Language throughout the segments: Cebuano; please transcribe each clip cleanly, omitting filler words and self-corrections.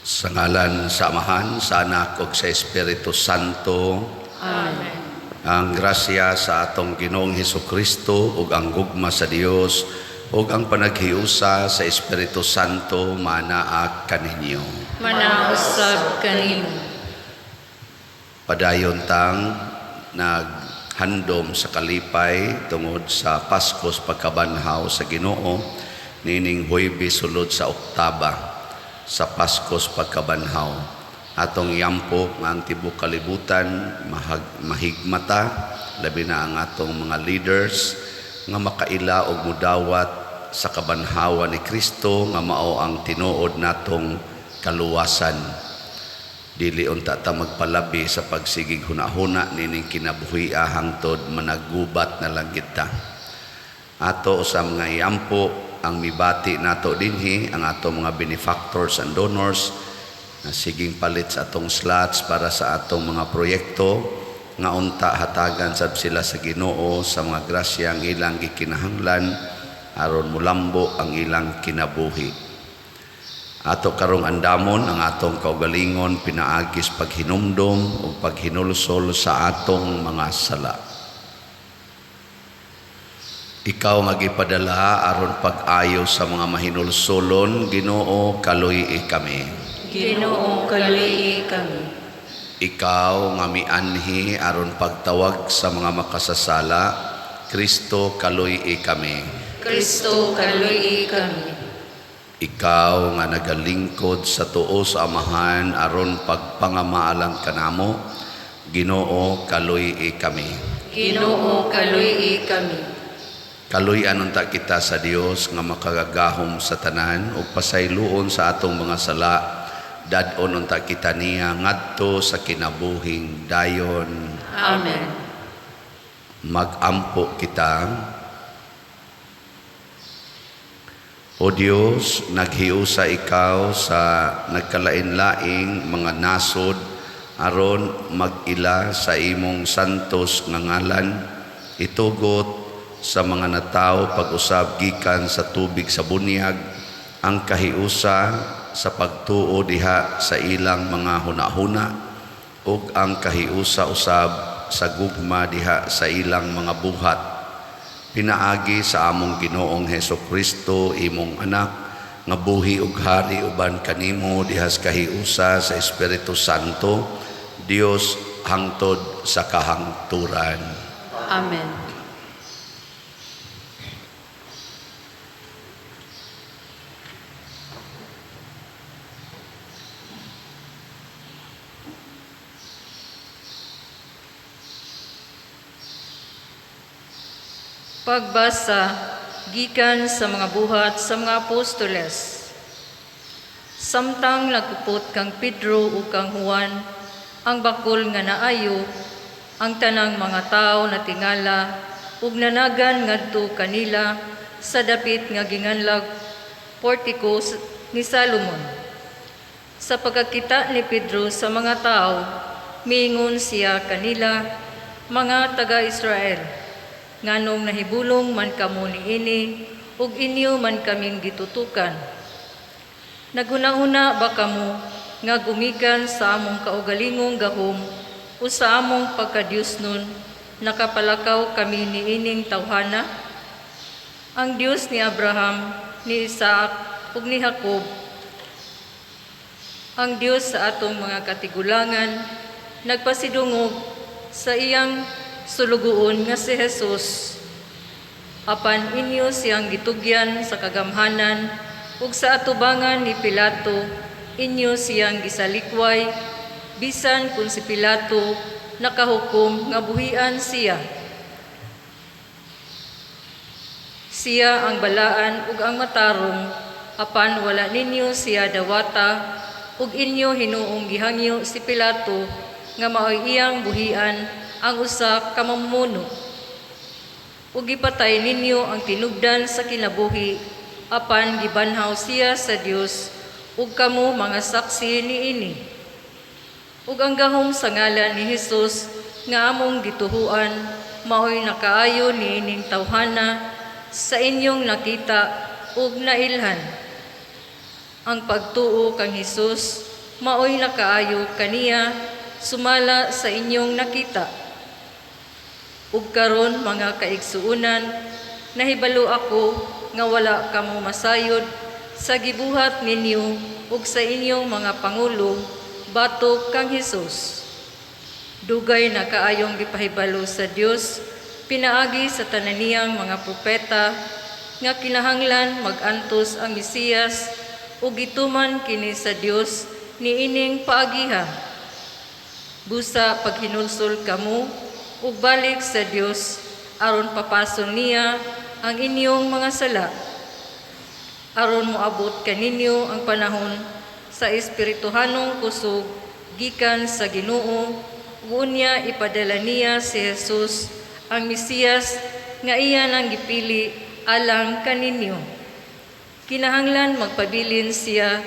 Sa ngalan sa Amahan, sa Anak ug sa Espiritu Santo. Amen. Ang grasya sa atong Ginoong Hesus Kristo ug ang gugma sa Dios ug ang panaghiusa sa Espiritu Santo manaa kaninyo. Manaa usab kanimo. Padayon tang naghandom sa kalipay tungod sa Paskos pagkabanhaw sa Ginoo nining Huwebes sulod sa oktaba sa Paskos pagkabanhaw. Atong iampo nga ang tibok kalibutan mahigmata, labi na ang atong mga leaders nga makaila og mudawat sa kabanhawan ni Kristo nga mao ang tinuod natong kaluwasan. Dili unta ta magpalabi sa pagsigig hunahuna nining kinabuhia hangtod managubat na lang kita. Ato sa mga iampo ang mibati nato dinhi ang ato mga benefactors and donors na siging palit sa atong slots para sa atong mga proyekto nga unta hatagan sab sila sa Ginoo sa mga grasya ang ilang gikinahanglan aron mulambo ang ilang kinabuhi. Ato karong andamon ang atong kaugalingon pinaagis paghinumdom ug paghinulsol sa atong mga sala. Ikaw nga gipadala aron pag-ayo sa mga mahinulsolon, Ginoo, kaluy-i kami. Ginoo, kaluy-i kami. Ikaw nga mianhi aron pagtawag sa mga makasasala, Kristo, kaluy-i kami. Kristo, kaluy-i kami. Ikaw nga nagalingkod sa tuo sa Amahan aron pagpangamaalang kanamo, Ginoo, kaluy-i kami. Ginoo, kaluy-i kami. Kaluy-an unta kita sa Dios nga makagagahom sa tanan ug pasayloon sa atong mga sala, dad-on unta kita niya ngadto sa kinabuhing dayon. Amen. Magampo kita. O Dios, naghiusa ikaw sa nagkalain-laing mga nasod aron mag-ila sa imong santos nga ngalan, itugot sa mga natawo pag-usab gikan sa tubig sa bunyag ang kahiusa sa pagtuo diha sa ilang mga hunahuna ug ang kahiusa usab sa gugma diha sa ilang mga buhat. Pinaagi sa among Ginoong Hesus Kristo, imong anak, nga buhi ug hari uban kanimo diha sa kahiusa sa Espiritu Santo, Dios hangtod sa kahangturan. Amen. Pagbasa gikan sa mga buhat sa mga apostoles. Samtang nagpupot kang Pedro ug kang Juan ang bakol nga naayo, ang tanang mga tawo natingala ug nanagan ngadto kanila sa dapit nga ginganlag portico ni Salomon. Sa pagkakita ni Pedro sa mga tawo, miingon siya kanila, mga taga-Israel, nganong nahibulong man kamo niini ug inyo man kaming gitutukan. Naghuna-huna ba kamo nga gumikan sa among kaugalingong gahom o sa among pagkadiyos nun nakapalakaw kami niining tawhana? Ang Dios ni Abraham, ni Isaac ug ni Jacob, ang Dios sa atong mga katigulangan, nagpasidungog sa iyang sulugoon nga si Jesus. Apan inyo siyang gitugyan sa kagamhanan ug sa atubangan ni Pilato inyo siyang gisalikway, bisan kung si Pilato nakahukom nga buhian siya. Siya ang balaan ug ang matarong, apan wala ninyo siya dawata, ug inyo hinuong gihangyo si Pilato nga maoy iyang buhian ang usa ka mamumuno. Ug gipatay ninyo ang tinubdan sa kinabuhi, apan gibanhaw siya sa Dios, ug kamo mga saksi niini. Ug ang gahom sa ngalan ni Hesus nga among gituhuan maoy nakaayo niining tawhana sa inyong nakita ug nailhan. Ang pagtuo kang Hesus maoy nakaayo kaniya sumala sa inyong nakita. Ug karon mga kaigsuonan, nahibalo ako nga wala kamo masayod sa gibuhat ninyo ug sa inyong mga pangulo batok kang Hesus. Dugay na kaayong gipahibalo sa Dios pinaagi sa tanan niyang mga propeta nga kinahanglan mag-antos ang Mesiyas ug gituman kini sa Dios niining paagiha. Busa paghinulsol kamo ug balik sa Dios aron papason niya ang inyong mga sala, aron moabot kaninyo ang panahon sa espirituhanong kusog gikan sa Ginoo, unya ipadala niya si Jesus ang Mesiyas nga iya nang gipili alang kaninyo. Kinahanglan magpabilin siya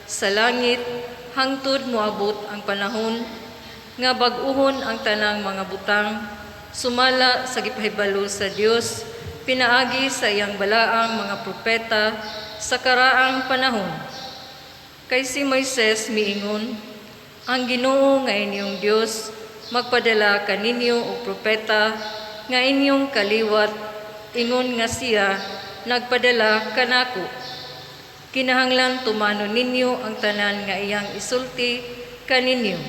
sa langit hangtod moabot ang panahon nga bag-uhon ang tanang mga butang sumala sa gipahibalo sa Dios pinaagi sa iyang balaang mga propeta sa karaang panahon. Kay si Moises miingon, ang Ginoo nga inyong Dios magpadala kaninyo og propeta nga inyong kaliwat, ingon nga siya nagpadala kanako. Kinahanglan tumanon ninyo ang tanan nga iyang isulti kaninyo.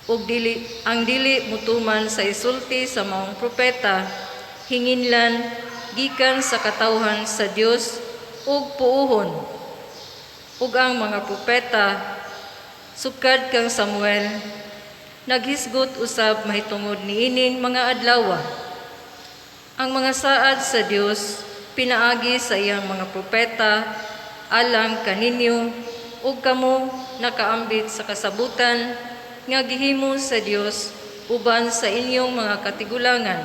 Ug dili ang dili mutuman sa isulti sa maong propeta, hinginlan gikan sa katawhan sa Dios ug puohon. Ug ang mga propeta sukad kang Samuel naghisgot usab mahitungod niining mga adlawa. Ang mga saad sa Dios pinaagi sa iyang mga propeta alang kaninyo, ug kamo nakaambit sa kasabutan nga gihimo sa Dios uban sa inyong mga katigulangan.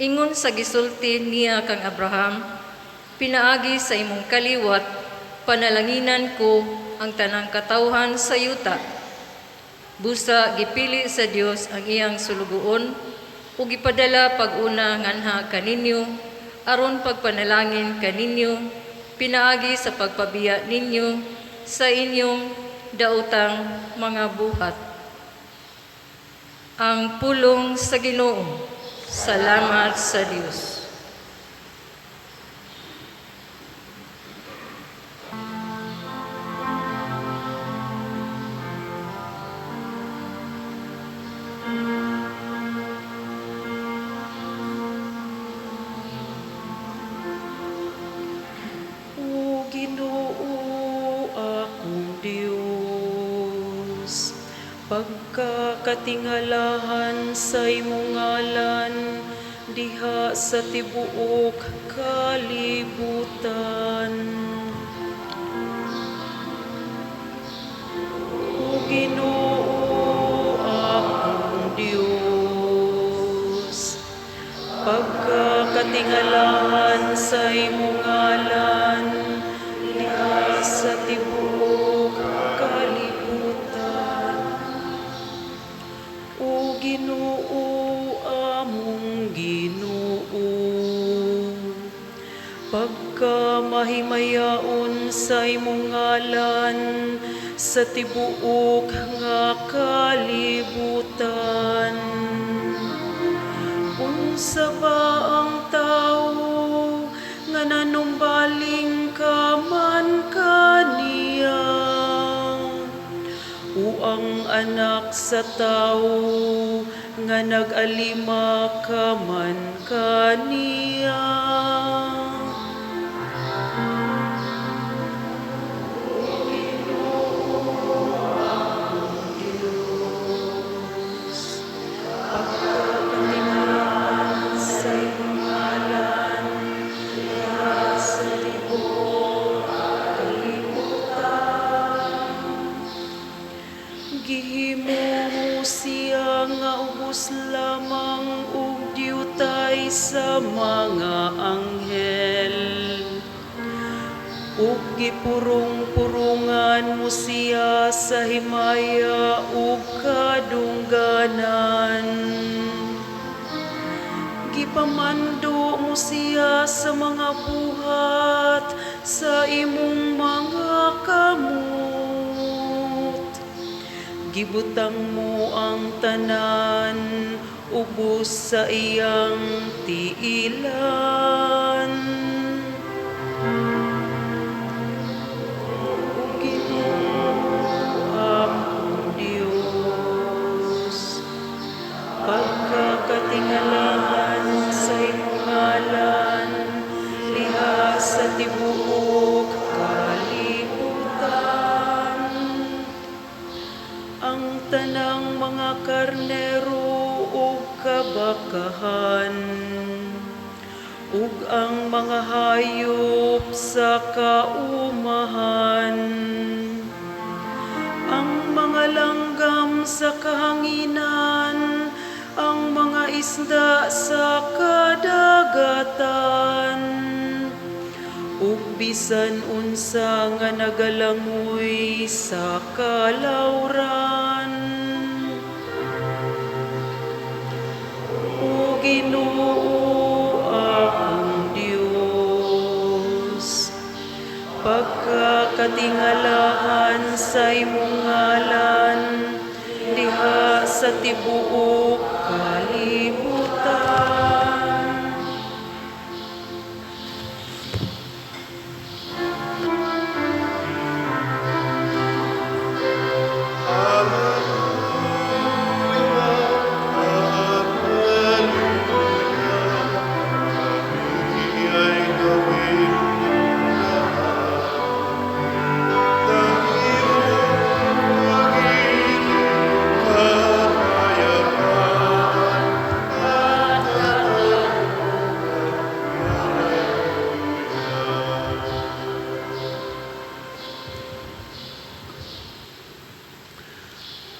Ingon sa gisulti niya kang Abraham, pinaagi sa imong kaliwat panalanginan ko ang tanang katawhan sa yuta. Busa gipili sa Dios ang iyang sulugoon ug gipadala pag-una nganha kaninyo aron pagpanalangin kaninyo pinaagi sa pagpabiya ninyo sa inyong daotang mga buhat. Ang pulong sa Ginoo. Salamat sa Dios. O Ginoo, akong Dios, pagkakatingalahan sa imong ngalan diha sa tibuok kalibutan. O Ginoo, akong Dios, pagkakatingalahan sa imong ngalan diha sa tibuok kalibutan. O Ginoo, among Ginoo, pagkamahimayaon sa imong ngalan sa tibuok nga kalibutan. Unsa ba ang tawo nga nanumbaling ka man kaniya? O ang anak sa tawo nga nag-alima ka man kaniya? Pagkakatingalahan sa imong ngalan diha sa tibuok kalibutan. Gihimo mo siya nga ubos lamang ug diutay sa mga anghel, ug gipurong-purungan mo siya sa himaya ug kadungganan. Gipamando mo siya sa mga buhat sa imong mga kamot. Gibutang mo ang tanan ubos sa iyang tiilan. O Ginoo, akong Dios, pagkakatingalahan sa imong ngalan diha sa tibuok kalibutan. Ang tanang mga karnero ug kabakahan, ug ang mga hayop sa kaumahan, ang mga langgam sa kahanginan, ang mga isda sa kadagatan, ug bisan unsa nga nagalangoy sa kalawran. O Ginoo, akong Dios, pagkakatingalahan sa imong ngalan diha sa tibuok kalibutan.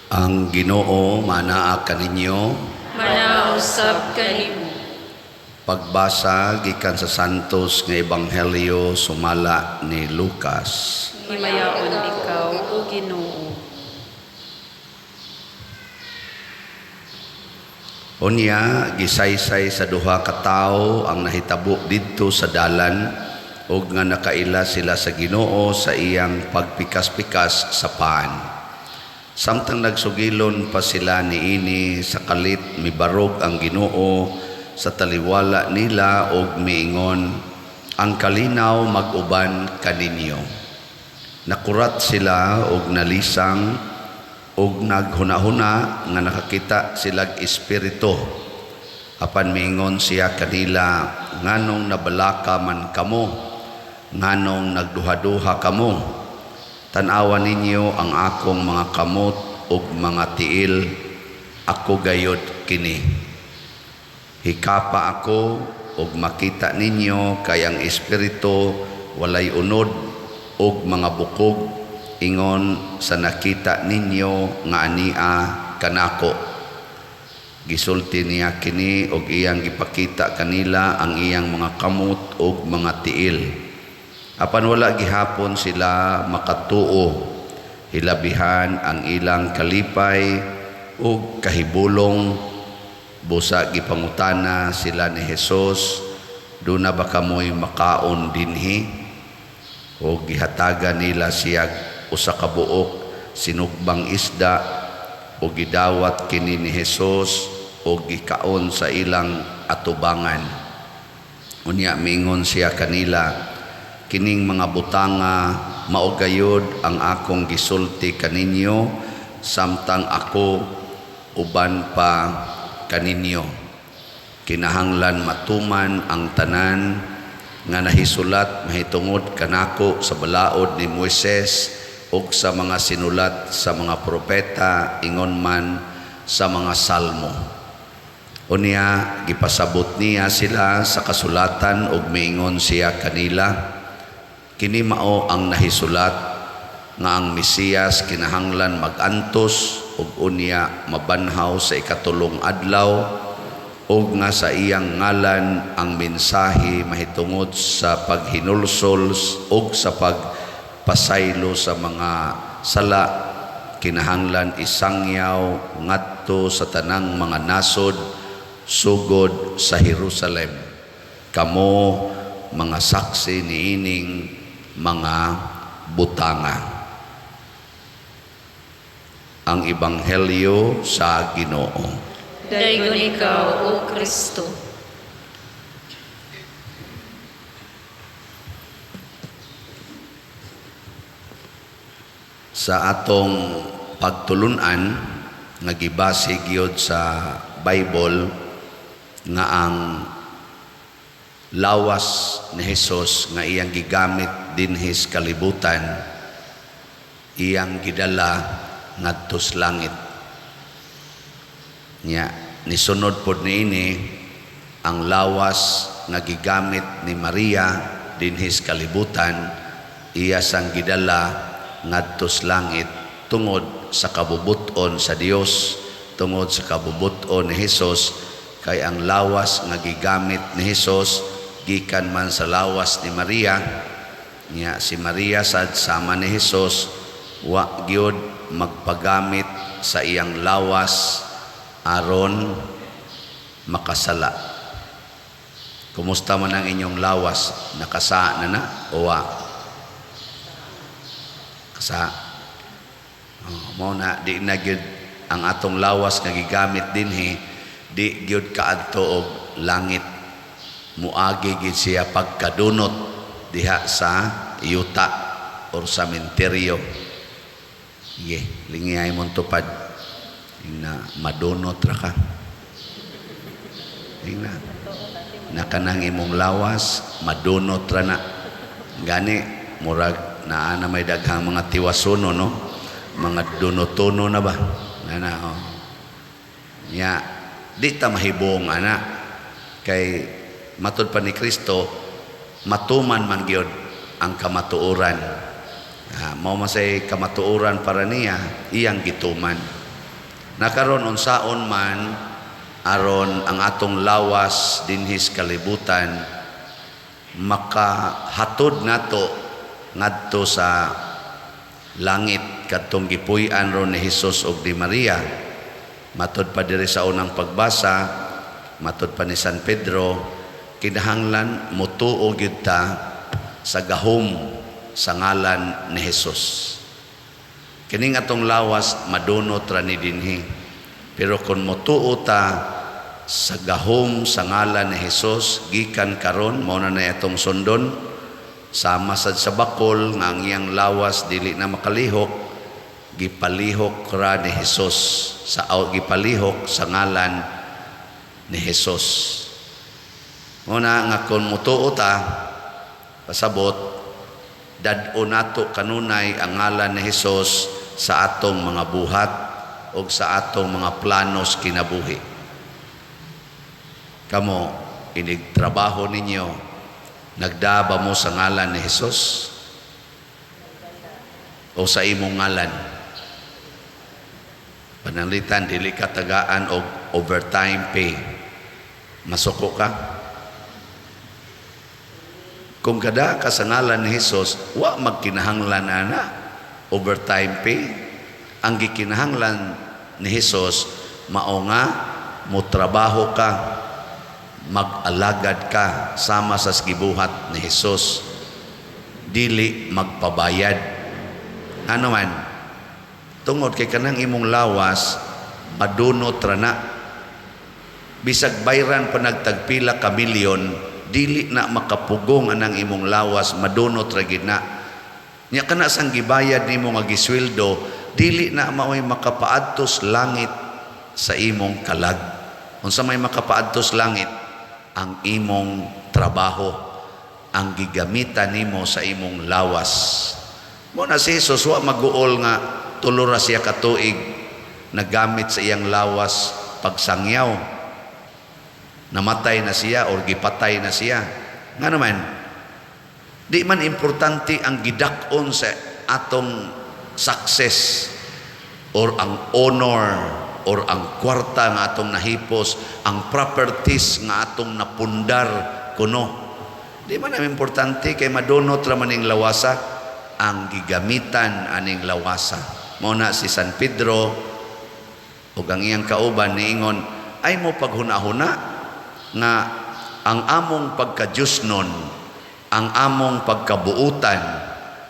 Ang Ginoo manaa kaninyo. Manausab kanimo. Pagbasa gikan sa Santos nga Ebanghelyo sumala ni Lucas. Himayaon ikaw, O Ginoo. Unya gisaysay sa duha ka tawo ang nahitabo didto sa dalan ug nga nakaila sila sa Ginoo sa iyang pagpikas-pikas sa paan. Samtang nagsugilon pa sila niini sa kalit, mibarog ang Ginoo sa taliwala nila og miingon, "Ang kalinaw mag-uban kaninyo." Nakurat sila og nalisang og naghunahuna nga nakakita silag espiritu. Apan miingon siya kanila, "Nganong nabalaka man kamo? Nganong nagduha-duha kamo? Tan-awa ninyo ang akong mga kamot ug mga tiil, ako gayod kini. Hikapa ako ug makita ninyo kay ang espiritu walay unod ug mga bukog, ingon sa nakita ninyo nga ania kanako." Gisulti niya kini og iyang gipakita kanila ang iyang mga kamot ug mga tiil. Apan wala gihapon sila makatuo, hilabihan ang ilang kalipay ug kahibulong. Busa gipangutana sila ni Jesus, "Duna ba kamoy makaon dinhi?" O gihatagan nila siya usa ka buok sinugbang isda, o gidawat kini ni Jesus o gikaon sa ilang atubangan. Unya mingon siya kanila, "Kining mga butanga mao gayud ang akong gisulti kaninyo samtang ako uban pa kaninyo. Kinahanglan matuman ang tanan nga nahisulat mahitungod kanako sa balaod ni Moises ug sa mga sinulat sa mga propeta, ingon man sa mga salmo." Unya gipasabot niya sila sa kasulatan ug miingon siya kanila, "Kini mao ang nahisulat nga ang Mesiyas kinahanglan magantos ug unya mabanhaw sa ikatulong adlaw, ug nga sa iyang ngalan ang mensahe mahitungod sa paghinulsol ug sa pagpasaylo sa mga sala kinahanglan isangyaw ngadto sa tanang mga nasod, sugod sa Jerusalem. Kamo mga saksi niining mga butanga." Ang Ebanghelyo sa Ginoo. Daygon ikaw, O Kristo. Sa atong pagtulunan nga gibase gyud sa Bible nga ang lawas ni Hesus nga iyang gigamit dinhi sa kalibutan, iyang gidala ngadto sa langit. Nya nisunod pod niini ang lawas nga gigamit ni Maria dinhi sa kalibutan, iya sang gidala ngadto sa langit tungod sa kabubut-on sa Dios, tungod sa kabubut-on ni Hesus, kay ang lawas nga gigamit ni Hesus gikan man sa lawas ni Maria. Nya si Maria sad sama ni Hesus wa gyud magpagamit sa iyang lawas aron makasala. Kumusta man ang inyong lawas? Nakasa na na o wa? Kasa. Oh, mao na di na gyud ang atong lawas nga gigamit dinhi, di gyud kaadto og langit. Muagi gyud siya pagkadunot diha sa yuta or sa menteryo. Ye, lingiyay mong tupad. Ing na madunot ra ka. Ing na nakanang imong lawas madunot ra na. Gani murag naa na may daghang mga tiwasuno, no? Mga dunotono na ba? Na oh. Nya di ta mahibong ana kay matud pa ni Kristo matuman man gyud ang kamatuoran. Mao man say kamatuoran para niya iyang gituman. Nakaron unsaon man aron ang atong lawas dinhi sa kalibutan makahatod nato ngadto sa langit kadtong gipuy-an ron ni Hesus ug ni Maria. Matud pa diri sa unang pagbasa, matud pa ni San Pedro, kinahanglan motuo gyud ta sa gahom sa ngalan ni Hesus. Kining atong lawas madunot ra ni dinhi. Pero kung motuo ta sa gahom sa ngalan ni Hesus gikan karon, mao na na atong sundon, sama sad sa bakol nga ang iyang lawas dili na makalihok, gipalihok ra ni Hesus sa gipalihok sa ngalan ni Hesus. Mao na nga kung motuo ta, pasabot dad-o nato kanunay ang ngalan ni Hesus sa atong mga buhat o sa atong mga planos kinabuhi. Kamo, inig trabaho ninyo, nagdaba mo sa ngalan ni Hesus o sa imong ngalan? Pananglitan, dili ka tagaan og overtime pay. Masuko ka? Kung kada ka sa ngalan ni Hesus, wa magkinahanglan ana overtime pay. Ang gikinahanglan ni Hesus mao nga motrabaho ka, mag-alagad ka sama sa gibuhat ni Hesus, dili magpabayad. Ano man, tungod kay kanang imong lawas madunot ra na. Bisag bayran pa nagtagpila ka milyon, dili na makapugong anang imong lawas, madunot ra gid na. Nya kana sang gibayad nimo nga gisweldo, dili na maoy makapaadtos langit sa imong kalag. Unsa may makapaadtos langit? Ang imong trabaho, ang gigamitan nimo sa imong lawas. Mo na si Jesus wa maguol nga 3 ra siya ka tuig nagamit sa iyang lawas pagsangyaw. Namatay na siya or gipatay na siya. Nga naman, di man importante ang gidak-on sa atong success or ang honor or ang kwarta nga atong nahipos, ang properties nga atong napundar kuno. Di man ang importante kay madunot ra man ning lawasa, ang gigamitan aning lawasa. Mao na si San Pedro ug ang iyang kauban niingon, ay mo paghuna-huna nga ang among pagka-Diyosnon, ang among pagkabuutan,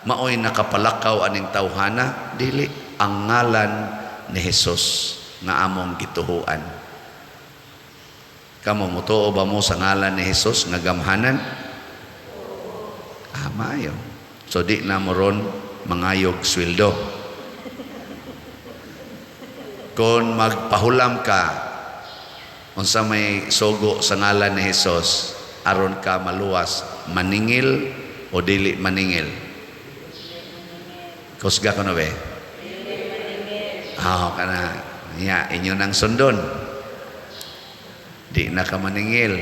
maoy nakapalakaw aning tawhana, dili ang ngalan ni Jesus nga among gituhuan. Kamo, mutuo ba mo sa ngalan ni Jesus nga gamhanan? Ah, maayo. So di na mo ron mangayog sweldo. Kung magpahulam ka, unsa may sugo sa ngalan ni Jesus aron ka maluwas, maningil o dili maningil? Kusga ko na be? Ah, kana. Ya, inyo nang sundon. Di na ka maningil.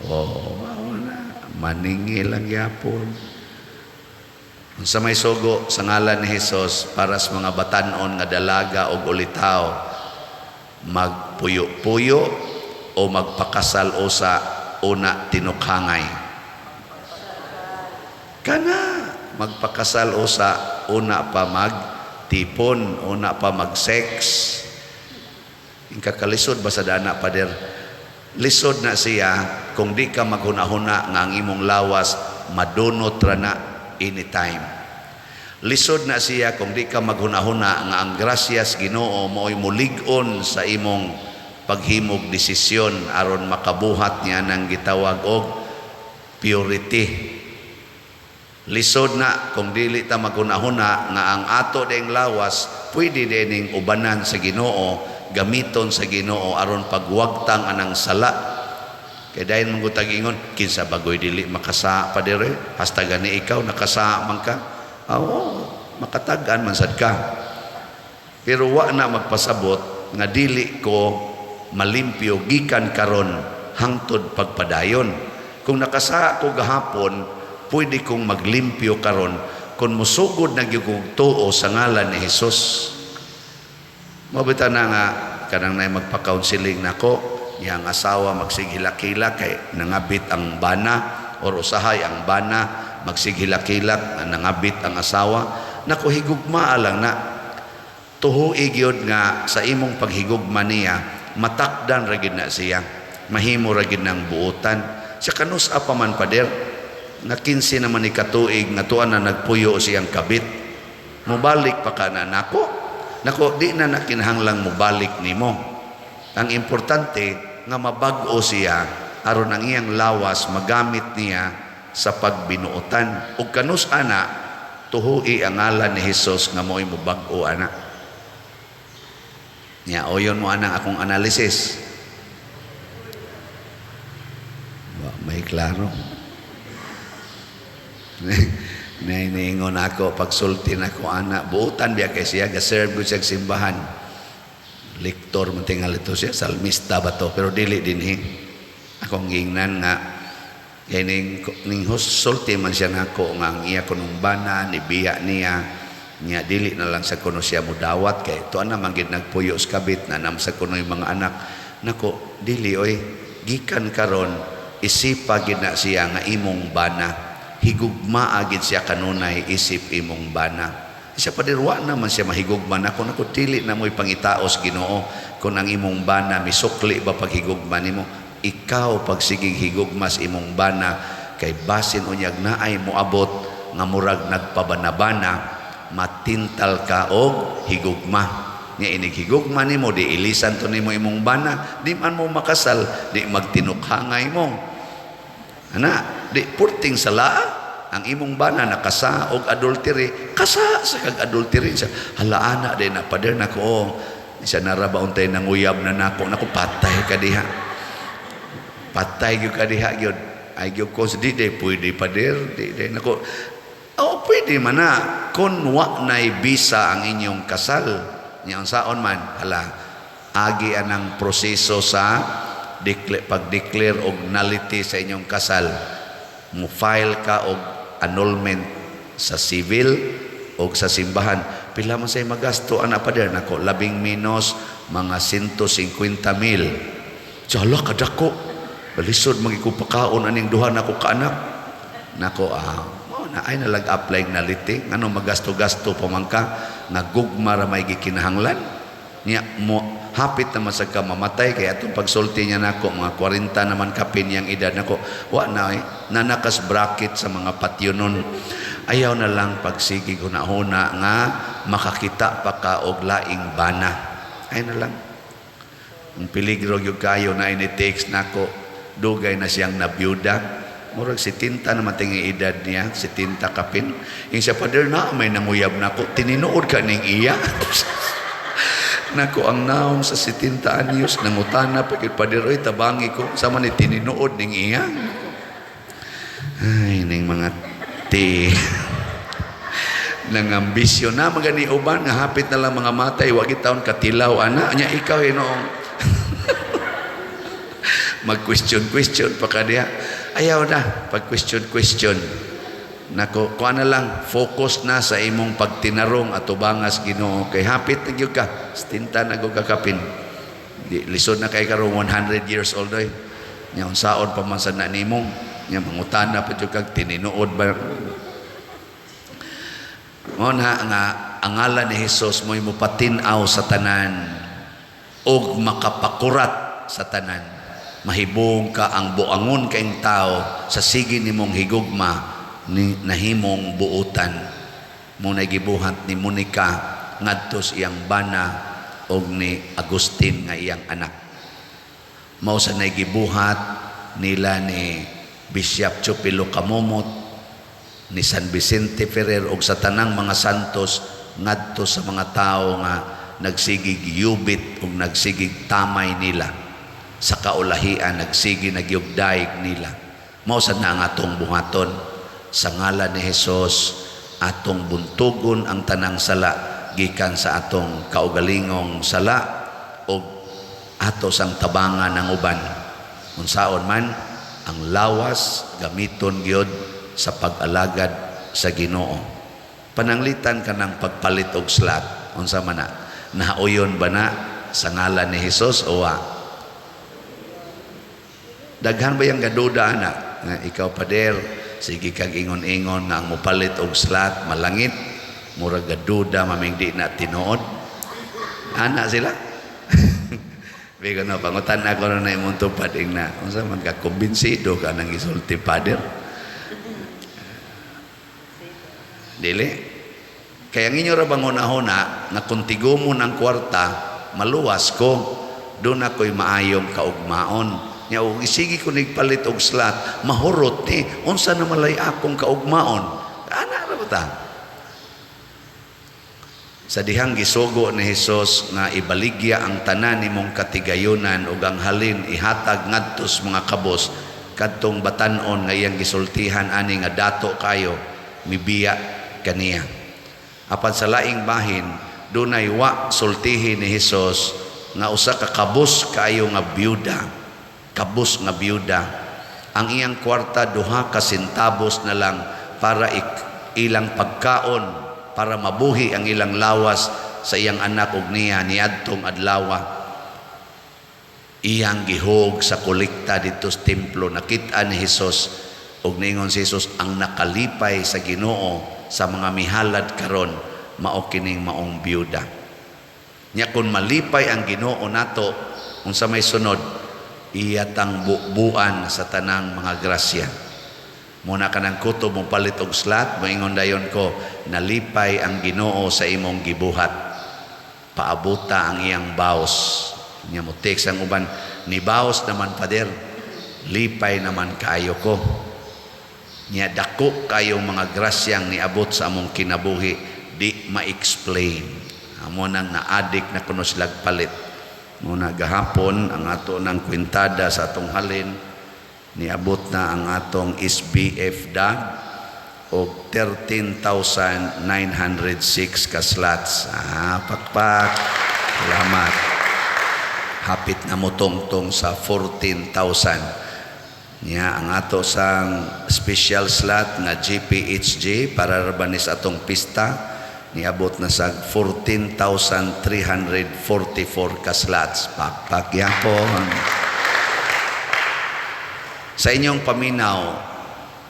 Oh, mao na. Maningil ang gyapon. Unsa may sugo sa ngalan ni Jesus para sa mga batanon nga dalaga og ulitaw, magpuyo-puyo o magpakasal usa una tinukhangay? Kana magpakasal usa una pa magtipon, una pa mag-sex. Kalisod ba sa dana, pader? Lisod na siya kung di ka maghuna-huna nga ang imong lawas madunot ra na anytime. Lisod na siya kung di ka maghuna-huna nga ang grasyas Ginoo mao'y mulig-on sa imong paghimog desisyon aron makabuhat niya ng gitawag og purity. Lisod na kung dili ta maghuna-huna nga ang ato ding lawas pwede dining ubanan sa Ginoo, gamiton sa Ginoo aron pagwagtang anang sala. Kay dayon man gud ingon, "Kinsa bagoy dili makasa, padere? Hasta gani ikaw nakasa man ka." Oo, makatag-an man sad ka. Pero wa na magpasabot nga dili ko malimpyo gikan karon hangtod pagpadayon. Kung nakasa ko gahapon, pwede kong maglimpyo karon kung musugod na gyud kog tuo sa ngalan ni Hesus. Mabita na nga kanang nay magpa-counseling nako, iyang asawa magsighilak-hilak kay nangabit ang bana, or usahay ang bana magsighilak-hilak nangabit ang asawa. Nako, higugmaa lang na. Tuhui gyud nga sa imong paghigugma niya, matakdan ra gyud na siya, mahimo ra gyud ng buotan. Sa kanus-a pa man, pader, nga 15 naman ni katuig nga tuan na nagpuyo siyang kabit, mobalik pa ka na nako? Nako, di na kinahanglang mobalik nimo. Ang importante nga mabag-o siya aron ang iyang lawas magamit niya sa pagbinuotan. Ug kanus ana, tuhui ang ngalan ni Hesus nga mo'y mobag-o ana. Nya oyon mo anang akong analysis. Wa may klaro. Niingon ako, pagsulti nako ana, buutan biya kay siya, ga-serve ko siya simbahan. Lektor man tingal ito siya, salmista ba to, pero dili dinhi. Akong giingnan nga kay ning sulti man siya nako nga ang iya kunong bana ni biya niya, niya dili na lang sa kuno siya mudawat kay tuan na man gid nagpuyo sa kabit na nam sa kuno yung mga anak. Nako, dili oy, gikan karon isipa gid na siya nga imong bana, higugmaa gid siya kanunay isip imong bana. Siya pa dirwa naman siya mahigugma nako. Nako, dili na mo'y pangitaos Ginoo kung ang imong bana misukli ba paghigugma nimo. Ikaw pagsigig higugmas imong bana kay basin unyag naay moabot nga murag nagpabanabana, matintal ka og higugma. Nga inig higugma nimo, di ilisan to nimo imong bana, di man mo makasal, di magtinukhangay mo. Ana, di purting salaa. Ang imong bana nakasa og adultery, kasa sa kag adultery siya. "Hala, ana di na, pader." Nako, oh. Siya nara ba untay nanguyab na nako. Nako, patay ka diha. Patay gyud ka diha gyud. Ay gyud ko di di pwede, pader, di di. Nako. Oh, pwede man na kun wa nay bisa ang inyong kasal. Nya unsaon man? Hala, agi anang proseso sa pag-declare og nullity sa inyong kasal. Mo file ka og annulment sa civil o sa simbahan. "Pila man say magasto ana, pader?" Nako, labing menos mga 150 mil. "Hala, kadako. Balisod magikupakaon aning duha nako kaanak." Nako, mao na ay nalag apply nullity. Ngano magasto-gasto pa man ka nga gugma ra may gikinahanglan? Nya mo hapit naman sa ka mamatay kay atong pagsulti niya nako mga 40 naman kapin yang edad. Nako, wa na eh, nanakas bracket sa mga patyonon. Ayaw na lang pagsigig hunahuna nga makakita pa ka og laing bana. Ay na lang. Ang peligro gyud kayo na ini-text nako, dugay na siyang nabiyuda. Murag 70 naman tingi edad niya, 70 kapin. Yung siya, "Father, na may nanguyab nako, tininuod ka ning iya." Nako, ang naong sa 70 anyos, nangutana pa gyud, "Father, oy, tabangi ko, sama ni tininuod ning iya." Ay, ning mga ti nang ambisyon na magani uban nga hapit na lang mga matay, wa taon katilaw ana nya, ikaw hinoong mag question question pa ka diha. Ayaw na pag question question. Nako, kuha na lang, focus na sa imong pagtinarong atubangas Ginoo kay hapit na gyud ka 70 na gyud kakapin. Di lisod na kay karon 100 years old oy. Nya unsaon pa man sa na nimong nya, mangutana pa jud kag tininuod ba. Mao na nga ang ngalan ni Hesus mo'y mopatin-aw sa tanan ug makapakurat sa tanan. Mahibong ka ang buangon kaing tao sa sige nimong higugma ni nahimong buutan. Mo na gibuhat ni Monica ngadto sa iyang bana og ni Agustin nga iyang anak. Mao sa gibuhat nila ni Bishop Chupilo Camomot, ni San Vicente Ferrer og sa tanang mga santos ngadto sa mga tao nga nagsigig yubit ug nagsigig tamay nila sa kaulahian, nagsigi nagyugdaig nila. Mao sad na ang atong buhaton sa ngalan ni Hesus. Atong buntugon ang tanang sala gikan sa atong kaugalingong sala ug ato sang tabangan ang uban. Unsaon man ang lawas, gamiton gyud sa pag-alagad sa Ginoo. Pananglitan ka ng pagpalit og slot, unsa man na? Nauyon ba na sa ngalan ni Hesus o wa? Daghan ba yung gaduda ana? Nga ikaw, pader, sige kag ingon-ingon nga ang mopalit og slot malangit, murag gaduda maming di na tinuod. Ana sila. Bigo no, pangutan ako na imong tupad ing na. Unsa man ka, kumbinsido ka nang gisulti, Father? Dili. Kaya ang inyo ra bang hunahuna nga kung tigumon ang kwarta, maluwas ko, doon ako'y maayong kaugmaon. Nya og isigi ko nigpalit og slot, mahurot ni, unsa na malay akong kaugmaon? Ana ra ba ta? Sa dihang gisugo ni Hesus nga ibaligya ang tanan nimong katigayunan ug ang halin ihatag ngadto sa mga kabos, kadtong batan-on nga iyang gisultihan ani nga dato kayo mibiya kaniya. Apan sa laing bahin, dunay wa sultihi ni Hesus nga usa ka kabus kaayo nga byuda, kabus nga byuda. Ang iyang kwarta 2 ka sentabos na lang para ilang pagkaon, para mabuhi ang ilang lawas sa iyang anak ug niya niadtong adlawa. Iyang gihog sa kolekta didto sa templo. Nakita ni Hesus ug niingon si Hesus, ang nakalipay sa Ginoo sa mga mihalad karon mao kining maong byuda. Nya kun malipay ang Ginoo nato, unsa may sunod? Iya tang bubuan sa tanang mga grasya. Muna kanang kutob mo palit og slot, moingon dayon ko, nalipay ang Ginoo sa imong gibuhat. Paabuta ang iyang baos. Nya mo text ang uban, ni baos naman, Pader, lipay naman kaayo ko. Nya dako kayong mga grasyang niabot sa among kinabuhi, di ma-explain. Amo nang na-addict na kuno sila palit. Muna gahapon ang ato ng kwintada sa atong halin, niabot na ang atong SBF dag og 13,906 ka slots. Ah, pakpak. Salamat. Hapit na motungtong sa 14,000. Nya ang ato sang special slot nga GPHG para ra ba ni sa atong pista, niabot na sa 14,344 ka slots. Pakpak yapon. Sa inyong paminaw,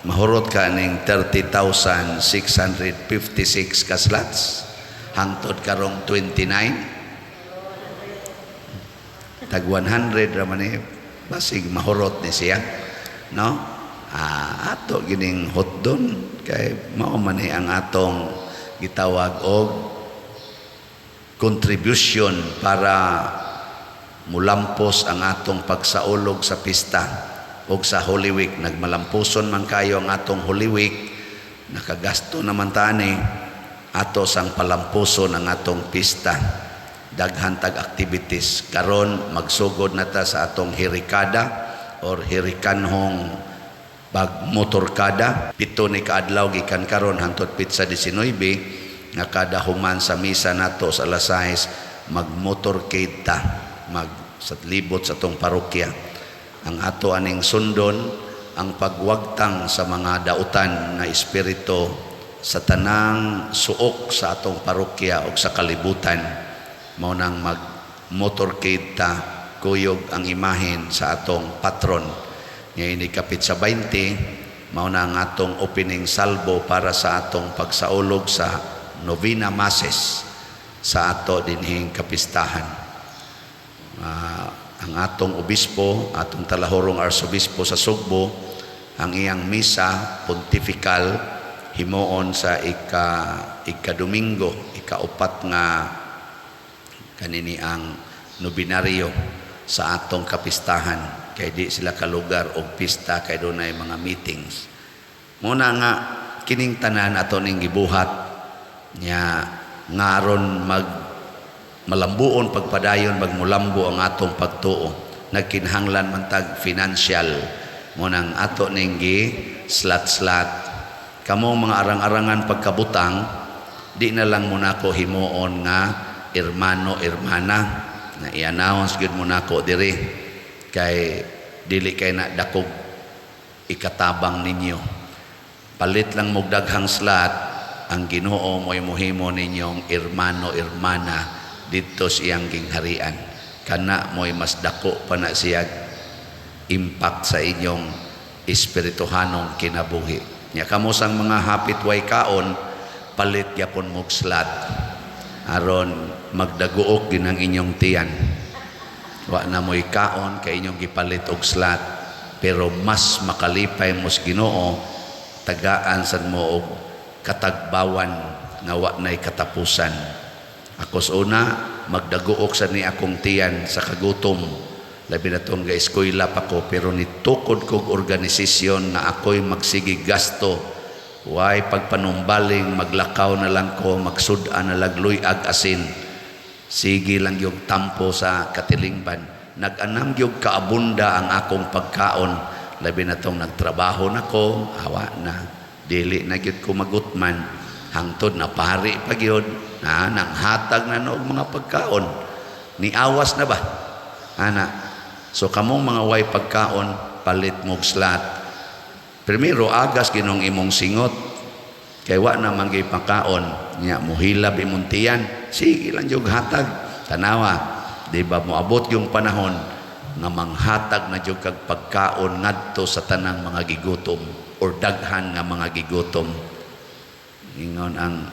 mahurot ka ning 30,656 ka slots hangtod karong 29. Tag 100 ra man ni, basig mahurot ni siya, no? Ah, ato gining hotdon kay mao man ni ang atong gitawag og contribution para mulampos ang atong pagsaulog sa pista o sa Holy Week. Nagmalampuson man kayo ang atong Holy Week, nakagasto naman tani ato sang palampuson ang atong pista. Daghan tag activities. Karon magsugod na ta sa atong hirikada or hirikanhong pagmotorkada. 7 ni kaadlaw gikan karon hangtod pitsa 19 nga kada human sa misa nato sa alas 6 magmotorcade ta, mag sa libot sa atong parokya. Ang ato aning sundon ang pagwagtang sa mga dautan nga espiritu sa tanang suok sa atong parokya o sa kalibutan. Mao nang mag motorcade ta, kuyog ang imahen sa atong patron. Ngayon ikapit sa 20, mao na ang atong opening salvo para sa atong pagsaulog sa Novena Masses sa ato dinhing kapistahan. Ang atong obispo, atong talahorong arsobispo sa Sugbo, ang iyang misa pontifical himuon sa ika-Domingo, ikaupat nga kanini ang nobinaryo sa atong kapistahan, kay di sila kalugar og pista kay dunay mga meetings. Muna nga kining tanan ato ning gibuhat nya ngaron mag malambuon pagpadayon magmulambo ang atong pagtuo. Nagkinahanglan man tag financial, mo nang ato ning gi slat-slat. Kamong mga arang-arangan pagkabutang, di na lang mo nako himuon nga hermano hermana na i-announce gyud mo nako diri kay dili kay na dakog ikatabang ninyo. Palit lang mo daghang slot, ang Ginoo mo'y muhimo ninyong hermano hermana didto sa iyang gingharian. Kana mo'y mas dako pa na siya impact sa inyong espirituhanong kinabuhi. Nya kamo sang mga hapit way kaon, palit gyapon mog slot aron magdaguok gin ang inyong tiyan. Wa na mo'y kaon kay inyong gipalit og slot, pero mas makalipay mos Ginoo tagaan sad mo og katagbawan nga wa nay katapusan. Ako sa una, magdaguok sa ni akong tiyan sa kagutom. Labi na tong ga-eskwela pa ko, pero nitukod kog organisasyon na ako'y magsige gasto. Way pagpanumbaling, maglakaw na lang ko, magsud-an na lang luyag asin. Sige lang yung tampo sa katilingban. Nag-anam yung kaabunda ang akong pagkaon. Labi na tong nagtrabaho na ko, awa na. Dili na gyud ko magutman. Hangtod na pari pa gyud, na nanghatag na noog mga pagkaon. Niawas na ba? Ana. So kamong mga way pagkaon, palit mog slot. Primero agas ginong imong singot. Kay wa na man gyud pagkaon, nya muhilab imong tiyan, sige lang jud hatag. Tanawa, di ba moabot yung panahon nga manghatag na jud kag pagkaon ngadto sa tanang mga gigutom or daghan nga mga gigutom. Ingon ang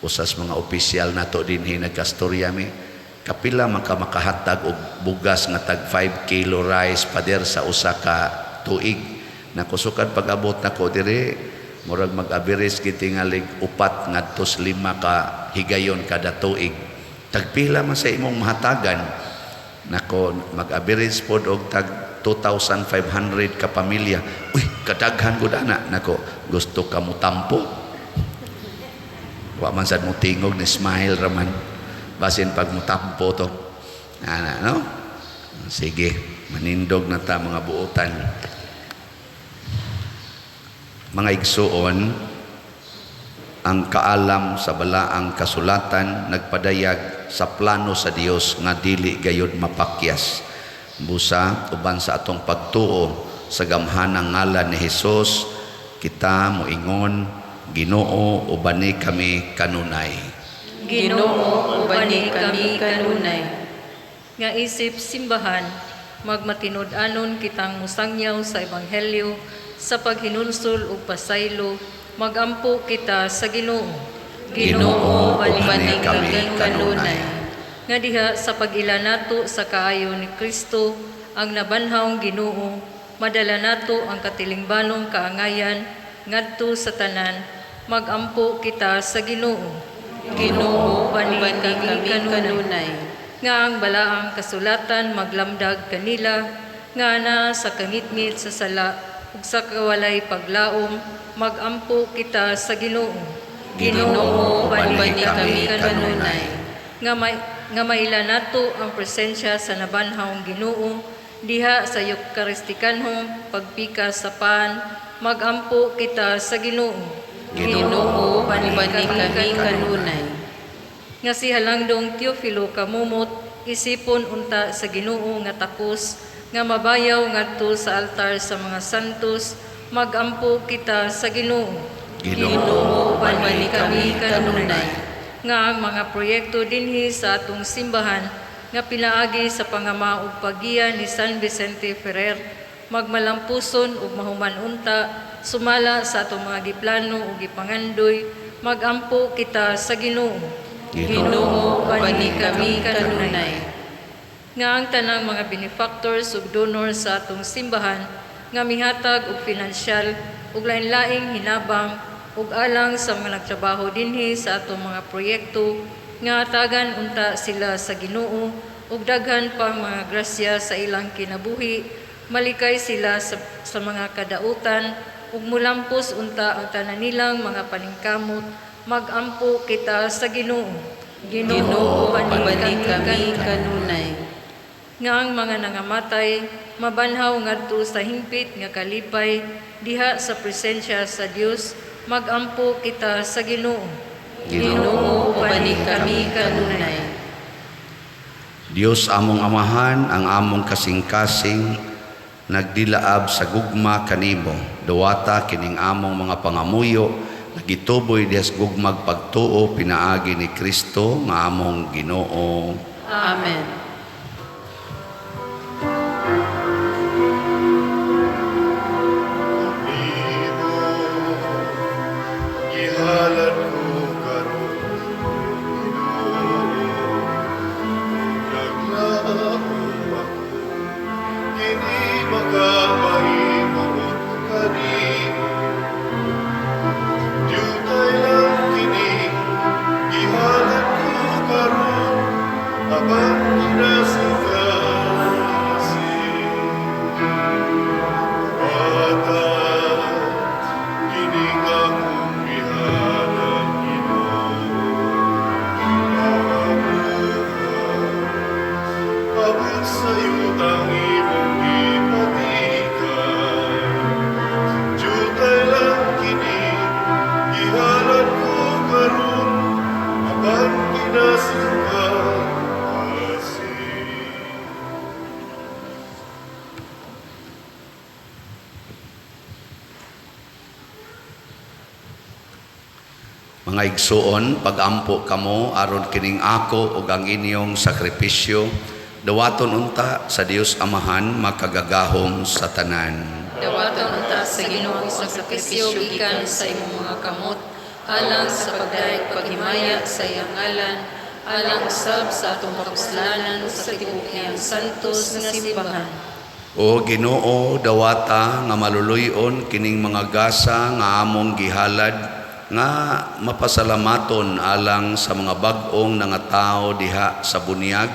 usas mga opisyal nato dinhi, nagkastorya mi, kapila man ka makahatag og bugas nga tag 5 kilo rice, pader, sa usa ka tuig? Nakusukad pag-abot nako diri, murag mag-average gitingalig 4 ngadto 5 ka higayon kada tuig. Tagpila man sa imong mahatagan? Nako, mag-average pod og tag 2,500 ka pamilya. Uy, kadaghan gud ana. Nako, gusto ka mo tampo? Wa man sad mo tingog ni smile raman. Basin pag mutampo to. Ana, no? Sige, manindog na ta, mga buotan. Mga igsuon, ang kaalam sa balaang kasulatan nagpadayag sa plano sa Dios nga dili gayud mapakyas. Busa uban sa atong pagtuo sa gamhanang ngalan ni Hesus, kita moingon, "Ginoo, ubani kami kanunay." Ginoo, ubani kami kanunay. Nga isip simbahan, magmatinud-anon kitang musangyaw sa ebanghelyo sa paghinulsol ug pasaylo, magampo kita sa Ginoo. Ginoo, ubani kami kanunay. Nga diha sa pag-ila nato sa kaayo ni Kristo, ang nabanhawng Ginoo, madala nato ang katilingbanong kaangayan ngadto sa tanan, magampo kita sa Ginoo. Ginoo, ubani ubani kami kami kanunay. Kanunay. Nga ang balaang kasulatan maglamdag kanila nga na sa kangitngit sa sala ug sa kawalay paglaom, magampo kita sa Ginoo. Ginoo, ubani ubani kami kami kanunay. Kanunay. Nga maila nato ang presensya sa nabanhawng Ginoo diha sa Eukaristikanhong pagpikas sa pan, magampo kita sa Ginoo. Ginoo, ubani ubani kami kanunay. Nga si Halangdong Teofilo Camomot isipon unta sa Ginoo nga takos nga mabayaw ngadto sa altar sa mga santos, magampo kita sa Ginoo. Ginoo, ubani ubani kami kanunay. Nga ang mga proyekto dinhi sa atong simbahan nga pinaagi sa pangama ug paggiya ni San Vicente Ferrer magmalampuson ug mahuman unta sumala sa atong mga giplano ug gipangandoy, magampo kita sa Ginoo. Ginoo, ubani kami kanunay. Nga ang tanang mga benefactors ug donors sa atong simbahan nga mihatag og pinansyal ug lain-laing hinabang ug alang sa mga nagtrabaho dinhi sa atong mga proyekto, nga hatagan unta sila sa Ginoo ug daghan pang mga grasya sa ilang kinabuhi, malikay sila sa mga kadautan ug mulampos unta ang tanan nilang mga paningkamot, magampo kita sa Ginoo. Ginoo, ubani kami kanunay. Nga ang mga nangamatay mabanhaw ngadto sa hingpit nga kalipay diha sa presensya sa Dios, magampo kita sa Ginoo. Ginoo, ubani kami kanunay. Dios among Amahan, ang among kasing-kasing nagdilaab sa gugma kanimo. Duwata kining among mga pangamuyo, nagituboy diha sa gugmag pagtuo pinaagi ni Kristo nga among Ginoo. Amen. Nimo gihalad ko karon, Ginoo, naglaom ako kini makamahimuot kanimo. Diutay lang kini gihalad ko karon, apan kinasingkasing. Dawata kining akong gihalad, Ginoo, maabuhan abot sa yutang imong gipatikan. Diutay lang kini gihalad ko karon, apan kinasingkasing. Mga igsuon, pagampo kamo aron kining ako ug ang inyong sakripisyo dawaton unta sa Dios Amahan makagagahom sa tanan. Dawaton unta sa Ginoo ang sakripisyo gikan sa imong mga kamot alang sa pagdayeg paghimaya sa iyang ngalan, alang usab sa atong kapuslanan sa tibuok niyang santos nga simbahan. O Ginoo, dawata nga maluluy-on kining mga gasa nga among gihalad nga mapasalamaton alang sa mga bag-ong nangatao diha sa bunyag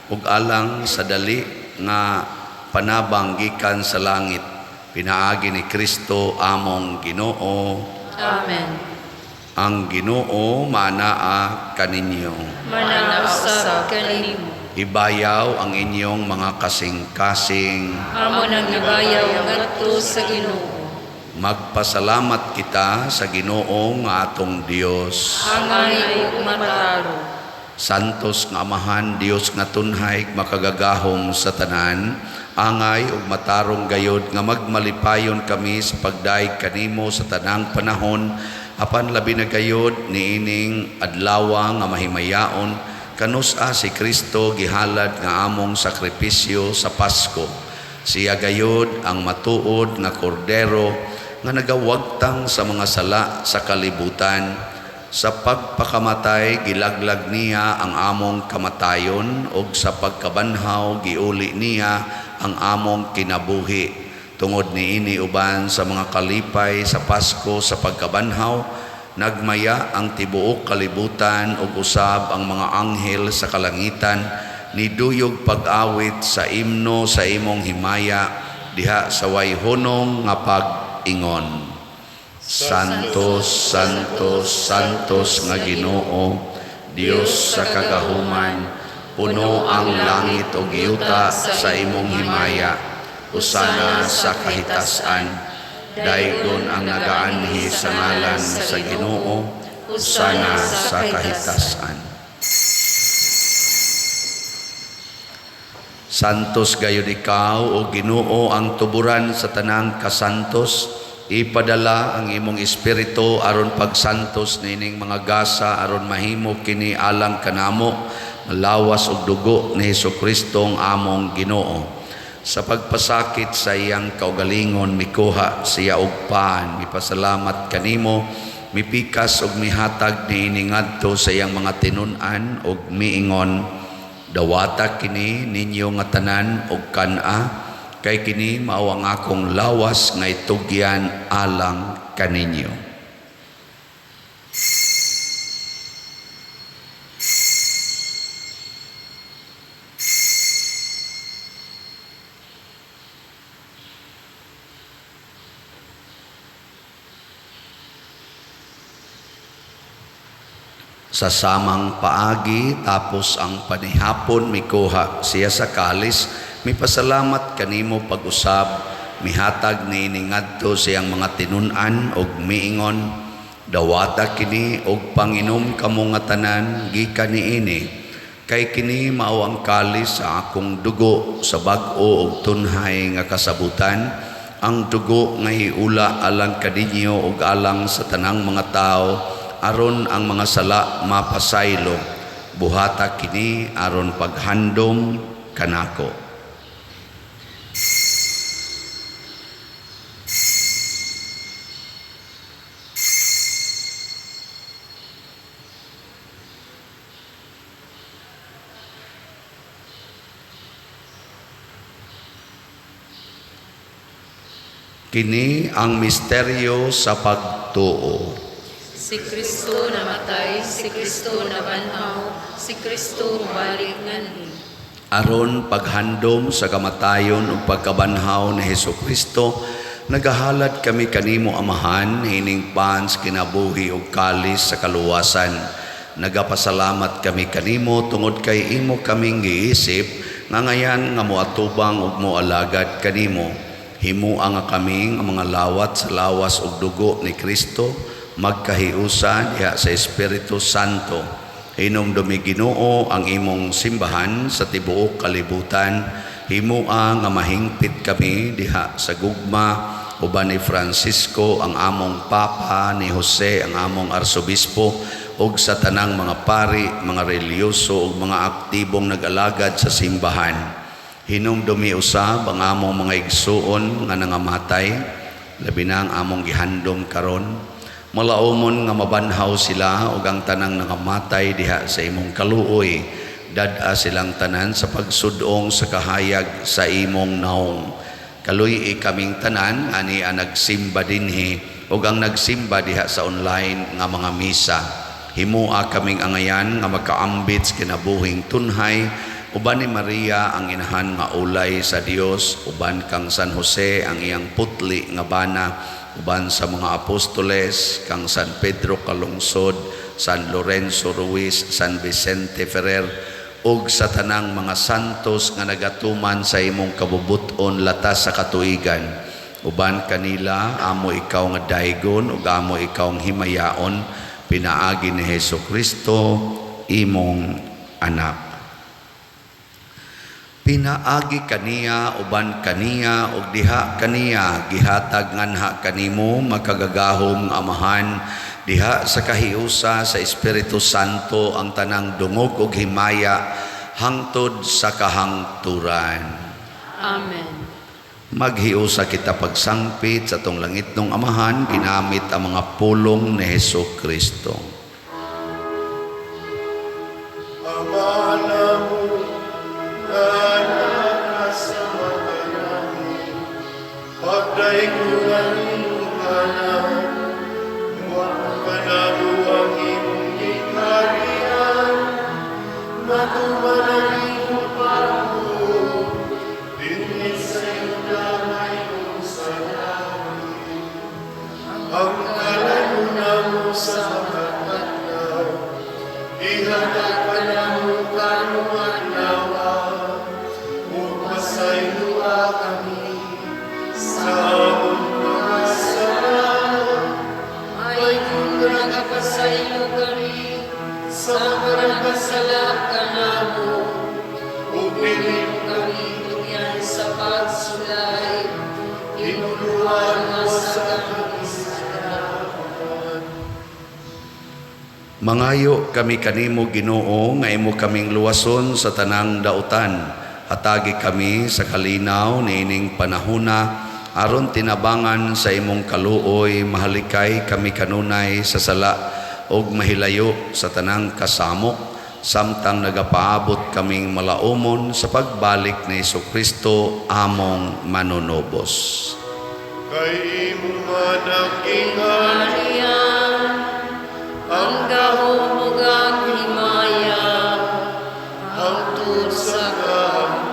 ug alang sa dali nga panabang gikan sa langit pinaagi ni Kristo among Ginoo. Amen. Ang Ginoo manaa kaninyo. Manaa usab kanimo. Ibayaw ang inyong mga kasing-kasing. Amo nang ibayaw ngadto sa Ginoo. Magpasalamat kita sa Ginoo nga atong Dios. Angay ug matarong. Santos nga Amahan, Dios nga tunhay, makagagahom sa tanan, angay ug matarong gayod nga magmalipayon kami sa pagdayeg kanimo sa tanang panahon, apan labi na gayod niining adlawa nga mahimayaon kanus-a si Kristo gihalad nga among sakripisyo sa Pasko. Siya gayod ang matuod nga kordero nga nagawagtang sa mga sala sa kalibutan. Sa pagpakamatay gilaglag niya ang among kamatayon ug sa pagkabanhaw giuli niya ang among kinabuhi. Tungod niini uban sa mga kalipay sa Pasko sa pagkabanhaw, Nagmaya ang tibuok kalibutan ug usab ang mga anghel sa kalangitan niduyog pag-awit sa imno sa imong himaya diha sa way hunong nga pag-ingon. Santos, Santos, Santos nga Ginoo, Dios sa kagahuman, puno ang langit ug yuta sa imong himaya. Hosana sa kahitasan. Daygon ang nagaanhi sa ngalan sa Ginoo. Hosana sa kahitasan. Santos gayud ikaw o Ginoo, ang tuburan sa tanang kasantos. Ipadala ang imong espiritu aron pagsantos nining mga gasa aron mahimo kini alang kanamo lawas ug dugo ni Hesukristo ang among Ginoo. Sa pagpasakit sa iyang kaugalingon mikuha siya og pan, mipasalamat kanimo, mipikas ug mihatag niini ngadto sa iyang mga tinun-an ug miingon: Dawata kini ninyo nga tanan og kan-a, kay kini mao ang akong lawas nga itugyan alang kaninyo. Sa samang paagi, tapos ang panihapon, mikuha siya sa kalis, mipasalamat kanimo pag-usab, mihatag niini ngadto siyang mga tinun-an og miingon: Dawata kini og panginom kamo nga tanan gikan niini, kay kini mao ang kalis sa akong dugo sa bag-o og tunhay nga kasabutan, ang dugo nga hiula alang kaninyo ug alang sa tanang mga tawo aron ang mga sala mapasaylo. Buhata kini aron paghandom kanako. Kini ang misteryo sa pagtuo. Si Kristo namatay, si Kristo nabanhaw, si Kristo mubalik nganhi. Aron paghandom sa kamatayon ug pagkabanhaw ni Hesukristo, nagahalad kami kanimo Amahan hining pan sa kinabuhi ug kalis sa kaluwasan. Nagapasalamat kami kanimo tungod kay imo kaming giisip nga ngayan nga moatubang ug moalagad kanimo. Himua nga kaming ang mga lawat sa lawas ug dugo ni Kristo magkahiusa diha sa Espiritu Santo. Hinumdumi Ginoo ang imong simbahan sa tibuok kalibutan. Himua nga mahingpit kami diha sa gugma uban ni Francisco ang among Papa, ni Jose ang among Arsobispo, ug sa tanang mga pari, mga relihiyoso ug mga aktibong nag-alagad sa simbahan. Hinumdumi usab ang among mga igsuon nga nangamatay, labi na ang among gihandom karon. Malaumon nga mabanhaw sila ug ang tanang nangamatay diha sa imong kaluoy. Dad-a silang tanan sa pagsudong sa kahayag sa imong naong. Kaluy-i kaming tanan ani ang nagsimba dinhi ug ang nagsimba diha sa online nga mga misa. Himua kaming angayan nga makaambit sa kinabuhing tunhay uban ni Maria ang inahan nga ulay sa Dios, uban kang San Jose ang iyang putli nga bana, uban sa mga apostoles kang San Pedro Calungsod, San Lorenzo Ruiz, San Vicente Ferrer, ug sa tanang mga santos nga nagatuman sa imong kabubuton latas sa katuigan. Uban kanila amo ikaw nga daygon ug amo ikaw ang himayaon, pinaagi ni Hesukristo imong anak. Pinaagi kaniya, uban kaniya, ug diha kaniya, gihatag nganha kanimo makagagahom nga Amahan, diha sa kahiusa sa Espiritu Santo ang tanang dungog ug himaya hangtod sa kahangturan. Amen. Maghiusa kita pagsangpit sa atong langitnong Amahan, ginamit ang mga pulong ni Hesukristo. Ama namo, nga sa mga langit, pagdaygon ang imong ngalan, muabot kanamo sa mga nagkasala kanamo. Ug dili Dili mo kami tugyan sa pagsulay. Hinuluan mo sa kami sa kadakuan. Mangayo kami kanimo, Ginoo, nga imo kaming luwason sa tanang dautan. Hatagi kami sa kalinaw niining panahuna aron tinabangan sa imong kaluoy mahalikay kami kanunay sa sala ug mahilayo sa tanang kasamok samtang nagapaabot kaming malaumon sa pagbalik ni Kristo among manunubos. Kay imo man ang gingharian, Harian, ang gahom ug ang himaya, hangtod sa kahangturan.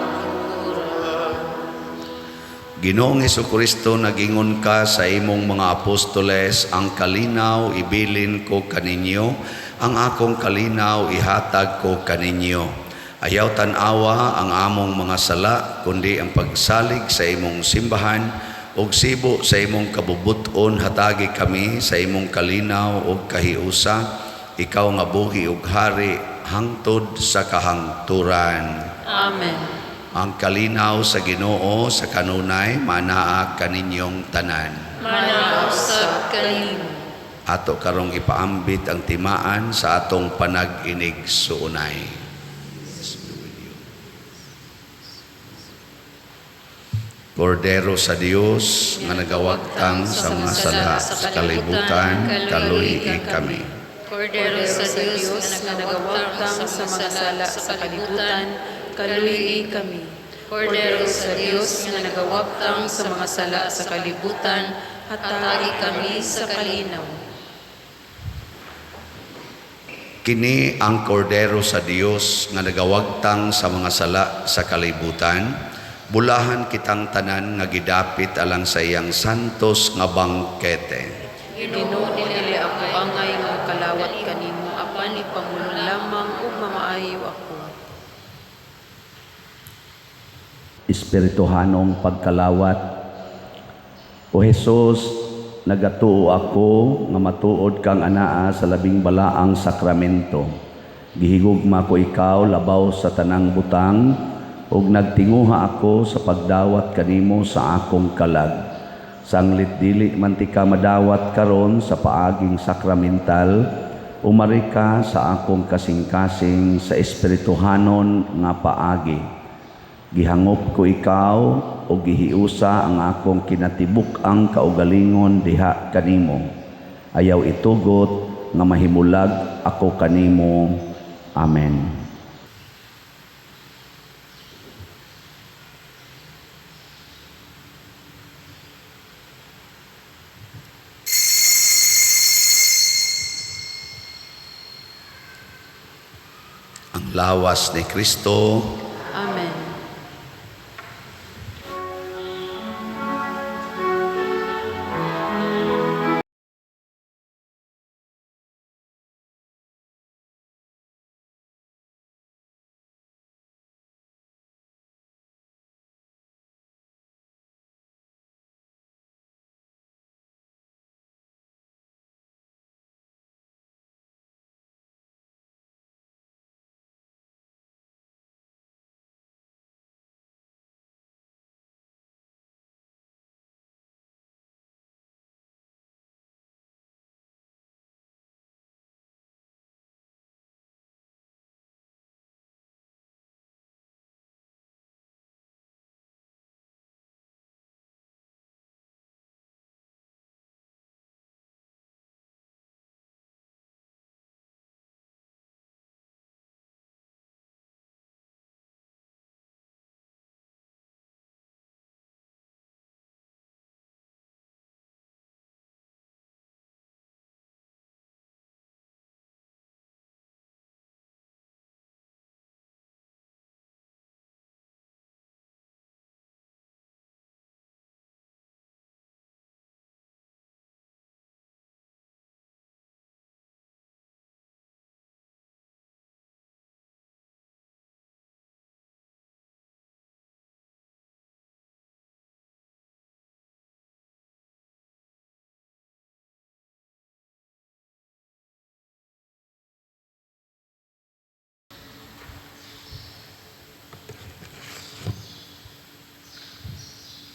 Ginoong Kristo, nagingon ka sa imong mga apostoles, "Ang kalinaw ibilin ko kaninyo, ang akong kalinaw ihatag ko kaninyo." Ayaw tan-awa ang among mga sala, kundi ang pagsalig sa imong simbahan, ug sibo sa imong kabubut-on hatagi kami sa imong kalinaw ug kahiusa, ikaw nga buhi ug hari hangtod sa kahangturan. Amen. Ang kalinaw sa Ginoo sa kanunay manaa kaninyong tanan. Manaa usab kanimo. Ato karong ipaambit ang timaan sa atong panag-inigsuonay. Kordero sa Dios nga nagawagtang sa mga sala sa kalibutan, kaluy-i kami. Kordero sa Dios nga nagawagtang sa mga sala sa kalibutan, kaluy-i kami. Kordero sa Dios nga nagawagtang sa mga sala sa kalibutan, hatagi kami sa kalinaw. Kini ang kordero sa Dios nga nagawagtang sa mga sala sa kalibutan. Bulahan kitang tanan nga gidapit alang sa iyang santos nga bangkete. Ginoo, dili ako angay nga mokalawat kanimo, apan ipangulon lamang ug mamaayo ako. Espirituhanong pagkalawat. O Hesus, nagatuo ako nga matuod kang anaa sa labing balaang sakramento. Gihigugma ko ikaw labaw sa tanang butang ug nagtinguha ako sa pagdawat kanimo sa akong kalag. Sanglit dili man tika madawat karon sa paaging sakramental, umari ka sa akong kasing-kasing sa espirituhanon nga paagi. Gihangop ko ikaw o gihiusa ang akong kinatibuk-ang kaugalingon diha kanimo. Ayaw itugot nga mahimulag ako kanimo. Amen. Ang lawas ni Kristo. Amen.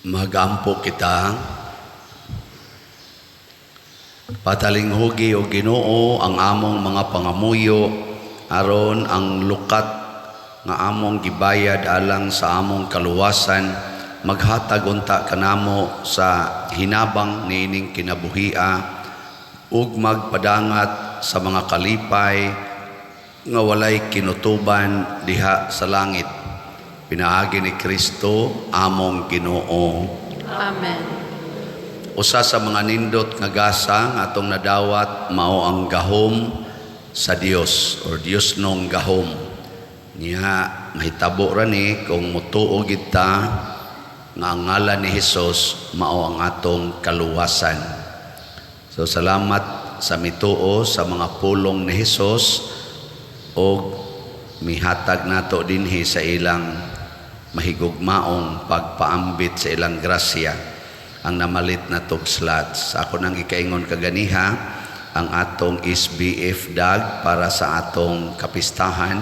Magampo kita. Patalinghugi, o Ginoo, ang among mga pangamuyo aron ang lukat nga among gibayad alang sa among kaluwasan maghatag unta kanamo sa hinabang niining kinabuhia ug magpadangat sa mga kalipay nga walay kinutuban diha sa langit, pinaagi ni Kristo among Ginoo. Amen. Usa sa mga nindot nga gasa nga atong nadawat mao ang gahom sa Dios or Dios nong gahom. Niya mahitabo ra ni kung mutuo gid ta nga ang ngalan ni Hesus mao ang atong kaluwasan. So salamat sa mituo sa mga pulong ni Hesus og mihatag nato dinhi sa ilang mahigugmaong pagpaambit sa ilang grasya ang namalit na tog slots. Ako nang gikaingon kaganiha, ang atong SBF dag para sa atong kapistahan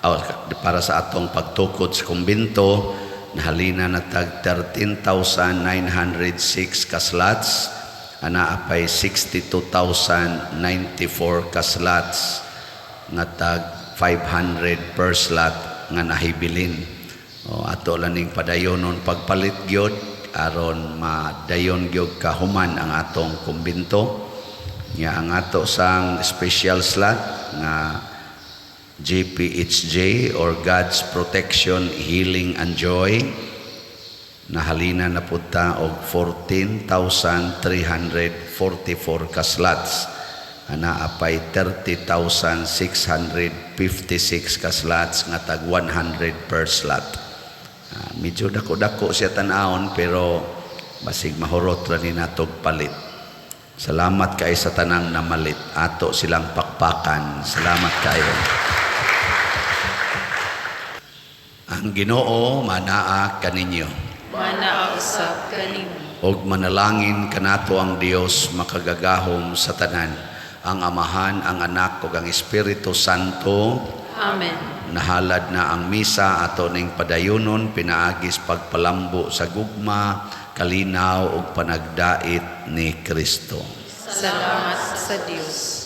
o para sa atong pagtukod sa kumbinto, nahalina na tag 13,906 ka slots, anaa pay 62,094 ka slots nga tag 500 per slot nga nahibilin. O, ato lang ning padayonon pagpalit gyud aron madayon gyud kahuman ang atong kumbinto. Nya ang ato sang special slot nga GPHJ or God's Protection, Healing and Joy, nahalina na pud ta og 14,344 ka slots, anaa pay 30,656 ka slots nga tag 100 per slot. Ah, medyo dako-dako siya tan-awon pero basig mahurot ra ni natog palit. Salamat kay sa tanang namalit. Ato silang pakpakan. Salamat kayo. Ang Ginoo manaa kaninyo. Manaa usab kanimo. Og manalangin kanato ang Dios makagagahom sa tanan, ang Amahan, ang Anak ug ang Espiritu Santo. Amen. Nahalad na ang misa, ato ning padayunon pinaagis pagpalambo sa gugma, kalinaw ug panagdait ni Kristo. Salamat sa Dios.